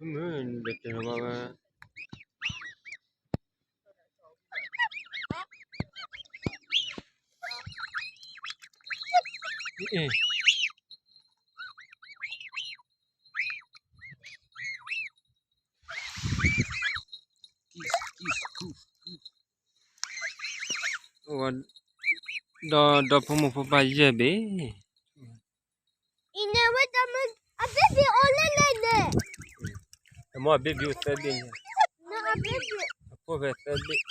မုၢ် ဒီးတဲဘၣ်ဝဲ ဒီး ဒီးဖိမုၣ်ဖိပၢ်ယဲၢ်ဘ့ၣ် အံၤန့ၣ်ဝဲတၢ်မုၢ် အဘ့ၣ်ဘ့ၣ်အိၣ်လၢလဲၣ်န့ၣ် အမိၢ်အဘ့ၣ်ဘ့ၣ်အိၣ်သၢဘ့ၣ်န့ၣ် အဘ့ၣ်ဘ့ၣ် အဖိဖဲသၢဘ့ၣ်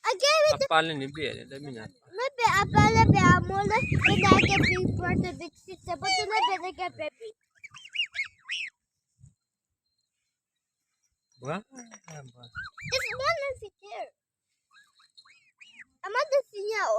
အကဲဝဲ အပၢ်လၢန့ၣ်ဘ့ၣ် တမ့ၢ်ညါ မ့ၢ်ပအပၢ်လၢပအမိၢ်လၢ ပနာ်ကဲ big brother big sister ပတလၢပနာ်ကဲ baby ဘၣ် It's not necessary. I'm not the senior.